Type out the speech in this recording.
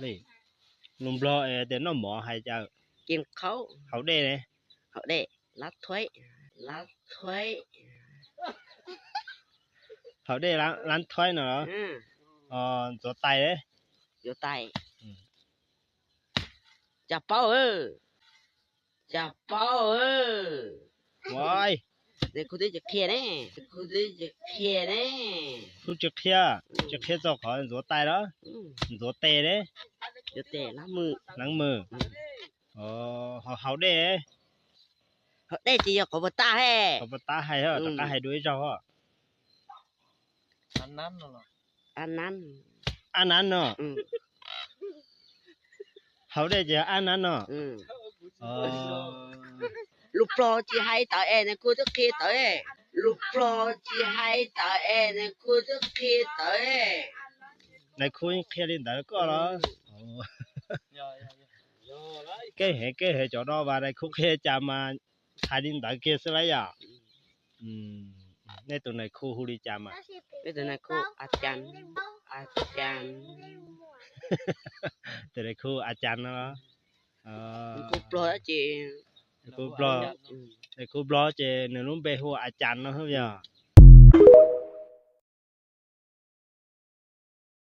Li, lus Nplog es tias noj mov hais cas? Haus dej ne? Haus dej, lab thuaib, lab thuaib. Haus dej, lab thuaib no los? Ntxuav tais ne? Ntxuav tais. Cas paub, cas paub. Ua, nais khu twb tsis qhia ne, nais khu twb tsis qhia ne. Khu tsis qhia, tsis qhia txog qhov ntxuav tais los? Ntxuav tes ne? Ntxuav tes, lab mws. Lab mws. Haus dej, haus dej ces yog qhov puas tab hais, qhov puas tab hais, rov qab hais dua ib zaug. Ab nab no. Haus dej ces yog ab nab no. Lus Nplog tsis hais tawv es nais khu twb qhia tawv. Lus Nplog tsis hais tawv es nais khu twb qhia tawv. Nais khu qhia li ntawd koj los? Keej heev, keej heev, cov no mas nais khu qhia cas mas hais li ntawd kiag xwb lauj yom. Nej tus nais khu hu li cas mas? Tus nais khu a cas, a cas. Tus nais khu a cas no los? Nais khu Nplog ces, nais khu Nplog ces nws lub npe hu a cas no xwb yog?